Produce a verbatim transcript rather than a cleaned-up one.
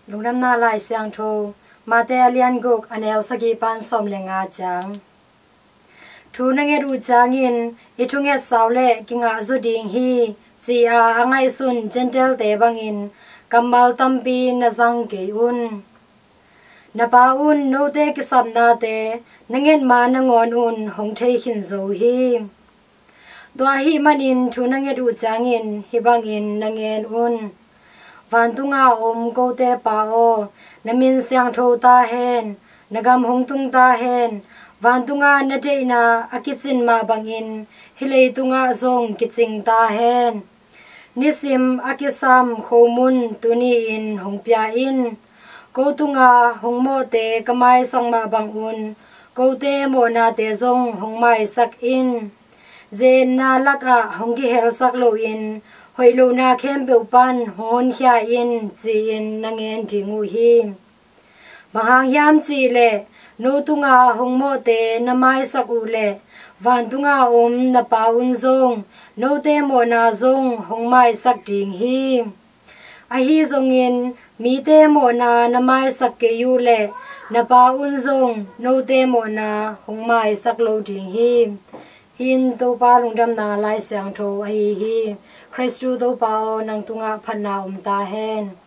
Lungdamna Lai Siangtho, Mate a lian guk, a neu sagih pan sawm le nga ciang. Thu na nget uh ciangin i thunget sau le kingahzaw ding hi, ci-a a ngaihsun Gentile-te bangin kammal tampi na zang kei un. Na Pa un note kisapnate na nget ma nangawn un hong thei khin zo hi. Tua ahih manin thu na nget uh ciangin hih bangin na ngen un: Vantunga om kote Pa aw, na min siangtho ta hen, na gam hong tung ta hen, vantunga na deihna a kicin mah bangin hih leitungah zong kicing ta hen. Nisim a kisam khomun tuni-in hong pia in. Ko tunga hong mawhte ka maisak mah bangun kote mawhnate zong hong maisak in. Ze-etna lakah hong kihelsak loin hoih lohna khempeuh pan hong honkhia in, ci-in na ngen ding uh hi. Bang hang hiam cih leh no tunga hong mawhte na maisak uh leh vantunga om na Pa un zong note mawhna zong hong maisak ding hi. Ahi zongin mite mawhna na maisak kei uh leh na Pa un zong note mawhna hong maisak lo ding hi. Hih in Topa Lungdamna Lai Siangtho ahi hi. Khristu Topa aw, nang tungah phatna om ta hen.